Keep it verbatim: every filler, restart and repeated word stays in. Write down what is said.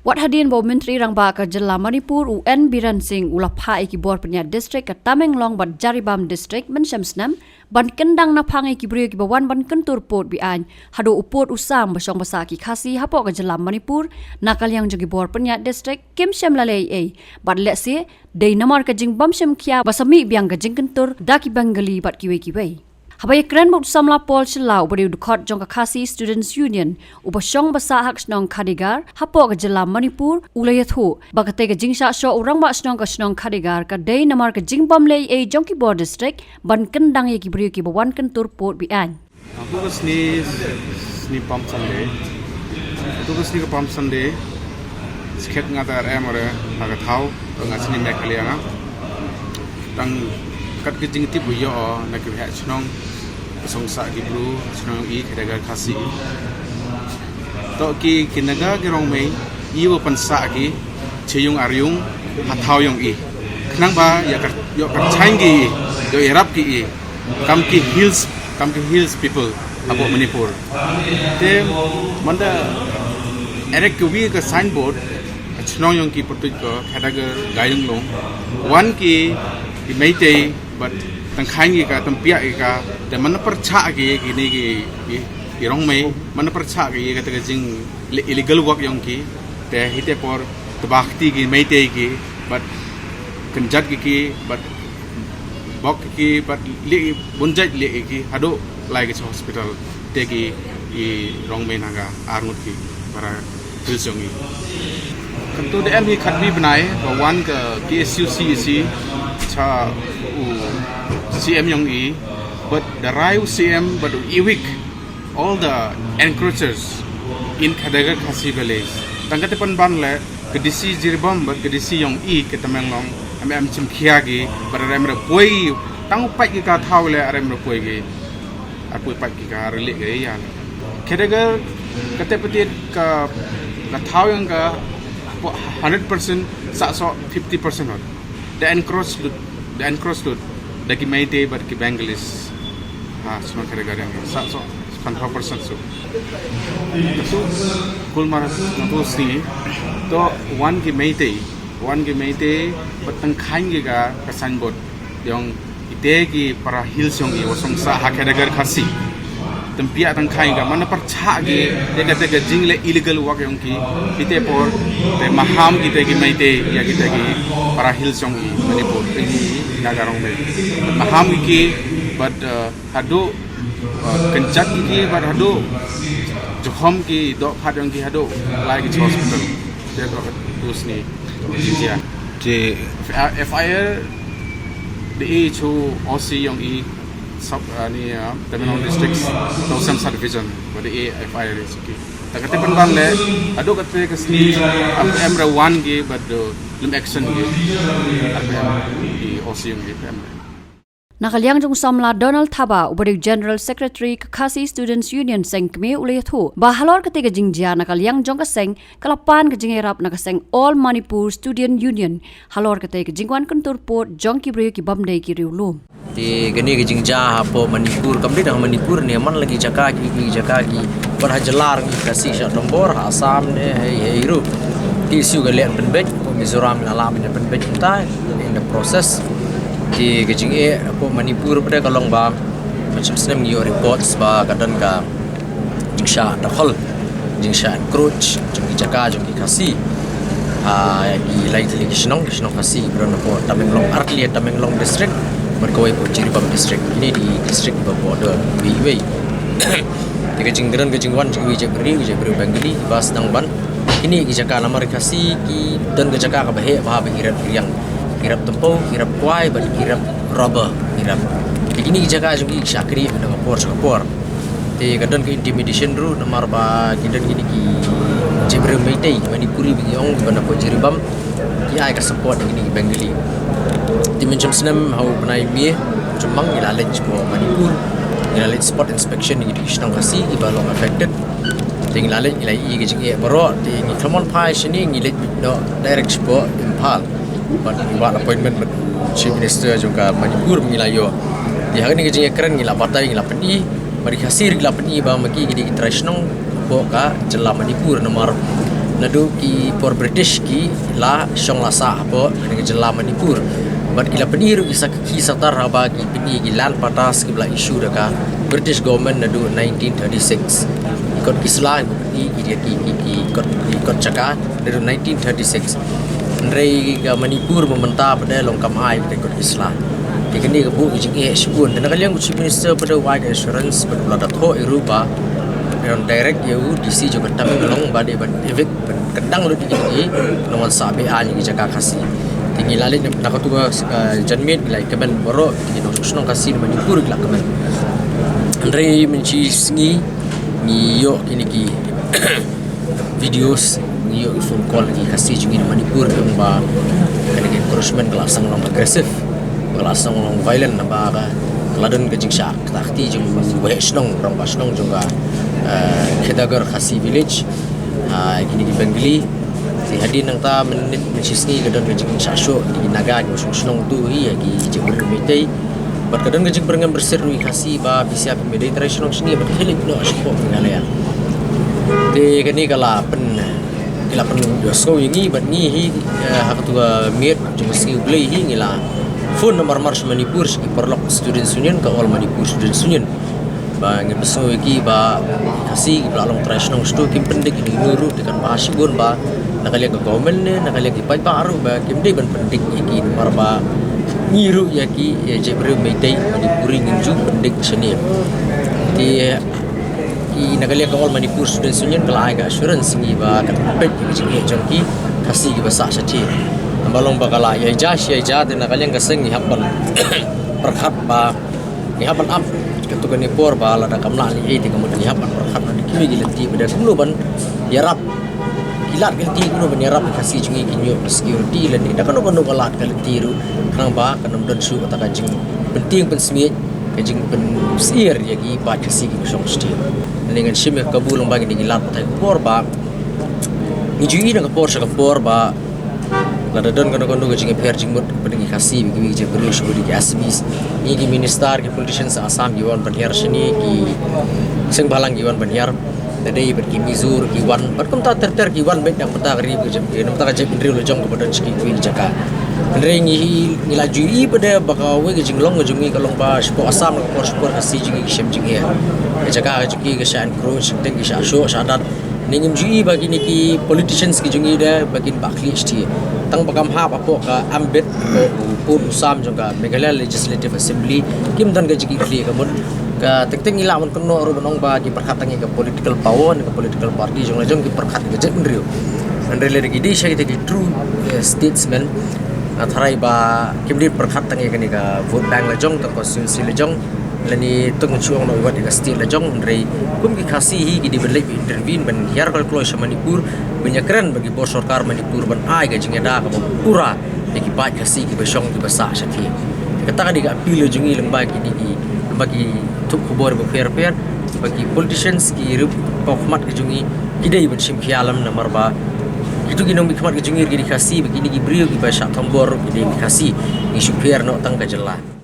Wat hadien ba u Myntri Rangbah ka jylla Manipur u N Biren Singh u la phah ïa ki bor pynïaid district ka Tamenglong bad Jiribam district mynshem snem ban kyndang naphang ïa ki briew kiba wan ban kyntur pud be-aiñ haduh u pud u sam ba shong ba sah ki Khasi hapoh ka jylla Manipur, na ka liang jong ki bor pynïaid district kim shym la leh ei ei bad lehse dei namar ka jingbym shim khia ba sa mih biang ka jingkyntur da ki Bengali bad kiwei kiwei. Haba ïakren bad u samla Paul Shylla uba dei u dkhot jong ka Khasi Students Union uba shong ba sah ha ka shnong Khadigar hapoh ka jylla Manipur, u la ïathuh ba katei ka jingshah shoh u rangbah shnong ka shnong Khadigar ka dei namar ka jingbym leh ei ei jong ki bor district ban kyndang ïa ki briew kiba wan kyntur pud be-aiñ. Haduh ka sngi, sngi Palm Sunday. Haduh ka sngi ka Palm Sunday. Skhet nga ta em re ha ka thaw, nga sngi Meghalaya nga. Tang kat ka jingtip u ïoh na ki heh chnong, ka song sah ki bru, chnong i Khadigar Khasi. To ki, ki naga ki rong mei, i wa pynsah ki, che yung ar yung, ha thaw yong i. Khnang ba ïa kar, ïoh kyrchan ki i, ïoh ïarap ki i. Kam ki hills, kam ki hills people hapoh Manipur. Te mynta erek ki wi ka signboard, ka chnong yong ki pyrtuit ko Khadagar Gaiyunglung. Wan ki, ki Meitei bad tang khain ki ka, tang piak ki ka, te man pyrchah ki, ki ni ki, ki, ki rong mei, man pyrchah ki ka te ka jing le-, illegal work yong ki, te hite por te bakti ki Meitei ki, bad kynjat ki ki, bad bok ki, bad li bun jait li ki, haduh lai ki hospital, te ki i rong mei naga, arngut ki, para hills yong i. Kan tu de em hi khatwi bnai, ba wan ka K S U C E C, cha u C M yong i, bad da rai u C M, bad u iwik, all the encroachers in Khadagar Khasi village. Tang kate pynban le, ka D C Jiribam bad ka D C yong i ka Tamenglong, em em chim khia ki, bad arem re poi, tang u pait ki ka thaw le arem re poi ki, ar poi pait ki ka re le ki ya. Khadagar, kate patit ka, ka thaw yong ka, hundred percent, sah so fifty percent hot. The encroach lut, the encroach lut, da ki Meitei bad ki Bengalis. Ha, sma kare kare, sah so, span percent so. So, kulmar na tu sngi, to wan ki Meitei, wan ki Meitei, bad tang khain ki ka, ka signboard, yong ite ki para hills yong i wa song sah ha Khadagar Khasi. Tang piak tang khain ka, man pyrchah ki, te ka te ka jing le illegal work yong ki, ite por, te maham ki te ki Meitei, ïa ki te ki para hills yong i, Manipur, te ki naga rong mei. Maham ki, bad, uh, haduh, uh, kynjat ki, bad haduh, johom ki, doh phat yong ki haduh, lai ki hospital. Te doh tu sngi. Jia. Ji. F I R, the H O O C yong i, sub, uh, ni, uh, Tamenglong District, Tawsem Subdivision, ba the F I R is okay. Ta kate pynban le, haduh kate ka sngi, em re wan ki, bad, uh, lum action ki, em re ki O C yong ki, em re. Na ka liang jong u samla Donald Thaba, uba dei General Secretary ka Khasi Students Union seng kmie u la ïathuh ba halor kate ka jingjia na ka liang jong ka seng, ka la pan ka jingïarap na ka seng All Manipur Student Union halor kate ka jingwan kyntur pud jong ki briew ki bym dei ki riewlum. Te kane ka jingjia hapoh Manipur, kam dei tang Manipur ne, man la ki jaka ki, ki jaka ki, bad ha jylla ngi Khasi sha Tombor, ha Assam ne, hei, hei ruh. Ki issue ka leh pynbeit, hapoh Mizoram la lah pynbeit mynta, in the process. Te ka jingeh hapoh Manipur pat ka long ba, mynshem snem ngi ïoh reports ba ka don ka jingshah dakhol, jingshah encroach jong ki jaka jong ki Khasi. Ha ki lai tylli ki shnong, ki shnong Khasi, ki don hapoh Tamenglong, ar tylli Tamenglong district, bad kawei hapoh Jiribam district. Kine di district ba border wei wei. Te ka jing, ka don ka jingwan jong kiwei jait briew, jait briew Bengali, ba sdang ban. Kine ki jaka namar Khasi ki don ka jaka kaba heh bha ba ki rep riang, ki rep tympew, ki rep kwai, bad ki rep rubber, ki rep. Te kine ki jaka jong ki shakri na ka por sha ka por. Te ka don ka intimidation ruh namar ba ki don kine ki jait briew Meitei, Manipuri ba ngi ong, ba na hapoh Jiribam, ki ai ka support ïa kine ki Bengali. Te mynshem snem ha u bnai May, jymmang ngi la leit hapoh Manipur, ngi la leit spot inspection ïa kine ki shnong Khasi kiba long affected. Te ngi la leit, ngi la ïohi ka jingeh baroh, te ngi khlem phai shane, ngi leit noh direct shapoh Imphal. Bad ngi wad appointment bad Chief Minister jong ka Manipur ngi la ïoh. Te ha kane ka jingïakren ngi la batai, ngi la pyni, bad ki Khasi ruh ki la pyni ba ma ki ki dei ki trai shnong hapoh ka jylla Manipur namar Naduh ki por British ki la shong la sah hapoh kane ka jylla Manipur. Bad ki la pyni ruh ki sa, ki satar haba ki pyni ki land pattas kiba la issue da ka British government naduh nineteen thirty-six. Ki kot ki sla kiba pyni ki, ki, ki, ki kot, ki kot jaka naduh nineteen thirty-six. Hynrei ka Manipur mynta pat long kam ai ka kot ki sla. Te kane ka buh ka jingeh shibun. Te na ka liang u Chief Minister pat u ai ka assurance bad u la da thoh ïa u ruh ba, direct ïa u D C jong ka Tamenglong ba dei ban evict, ban kyndang lut ïa ki, nongwan sah beh aiñ ïa ki jaka Khasi. Te ngi la leit na katu ka, eh, janmiet ngi la ïakmen baroh ki nongshong shnong Khasi na Manipur ngi la kmen. Hynrei mynshisngi ngi ïoh kine ki videos, ngi ïoh phone call ki Khasi jong ngi na Manipur ki ong ba kane ka encroachment ka la sdang long aggressive, ka la sdang long violent, naba ka la don ka jingshah kata kti jong u waheh shnong, rangbah shnong jong ka, eh, Khedagor Khasi Village, ah, kine ki Bengali. Te hadien nangta mynmiet mynshisngi ka don ka jingshah shoh kine ki Naga kiba shong shnong tu hi ïa ki jaitbynriew Meitei. Bad ka don ka jingbyrngem byrsir ruh ïa ki Khasi ba phi sngap ym dei trai shnong shane bad khie leit noh shapoh Meghalaya. Te kane ka la pyn, ki la pynïohsngew ïa ngi bad ngi hi, eh, ha katu ka miet jong ka sngi U Blei hi ngi la phone namar mar sha Manipur sha ki paralok Students' Union, ka All Manipur Students' Union. Ba ngi pynsngew ïa ki ba Khasi kiba la long trai shnong shatu kim pyndik ïa kino ruh, te kan bha shibun ba na ka liang ka government ne na ka liang ki paidbah ruh ba kim dei ban pyndik ïa ki namar ba ngi ruh ïa ki, ïa jaitbynriew Meitei Manipuri ngim ju pyndik shane. Te ki na ka liang ka All Manipur Students' Union ka la ai ka assurance ïa ngi ba kan peit ïa ka jingeh jong ki Khasi kiba sah shathie. Namar long ba ka la ïaid ïaid ïaid te na ka liang ka seng ngi hap ban pyrkhat ba ngi hap ban ap katu kane por ba lada kam lah leh ei te ka mut ngi hap ban pyrkhat na ki kiwei ki lynti ba da kumno ban ïarap. Ki lad ki lynti kumno ban ïarap ïa ki Khasi jong ngi kin ïoh ka security lane da kano kano ka lad ka lynti ruh khnang ba kan ym don shuh kata ka jingpyntieng pynsmiej, ka jingpynsyier ïa ki paid Khasi kiba shong shathie. Lane ngan shim ïa ka kabu lyngba kine ki lad pathai khubor ba ngi ju ïohi na ka por sha ka por ba lada don kano kano ka jingïapher jingmut hapdeng ki Khasi bad kiwei ki jaitbynriew shuh bad ki Assamese, ngi ki minister ki politicians Assam ki wan ban hiar shane, ki seng bhalang ki wan ban hiar. Te dei bad ki Mizo ki wan bad kumta ter ter ki wan beit na kata ka ri ka jait, na kata ka jaitbynriew la jong kaba don sha kiwei ki jaka. Hynrei ngi, ngi la ju ïohi pat de ba kawei ka jinglong ka jong ngi ka long ba shapoh Assam na ka por sha ka por Khasi jong ngi ki shem jingeh. Ka jaka ka jong ki ka shah encroach, shah teng ki shah shoh shah dat. Ngi ngim ju ïohi ba kine ki politicians ki jong ngi de ba kin bah khlieh shathie. Tang ba kam hap hapoh ka ambit, hapoh u pud u sam jong ka Meghalaya Legislative Assembly kim don ka jingkitkhlieh, ka mut ka teng teng ngi lah ban kynnoh ruh ban ong ba ki pyrkhat tang ïa ka political power ne ka political party jong la jong, ki pyrkhat ïa ka jaitbynriew. Hynrei lada ki dei sha kita ki true, eh, statesmen, nga tharai ba kim dei pyrkhat tang ïa kane ka vote bank la jong, ka constituency la jong, lane tang shu ong noh wat ïa ka state la jong, hynrei kum ki Khasi hi ki dei ban leit intervene ban hiar kol kloi sha Manipur ban ïakren bad ki bor sorkar Manipur ban ai ka jingïada kaba pura ïa ki paid Khasi kiba shong kiba sah shathie. Kata ka dei ka appeal jong ngi lyngba kine ki, lyngba ki thup khubor ba pher pher, ba ki politicians ki riew paw khmat ki jong ngi ki dei ban shim khia lem namar ba kito ki nongmihkhmat ki jong ngi ki dei Khasi, ba kine ki briew kiba shah thombor ki dei Khasi. Ngi shu pher noh tang ka jylla.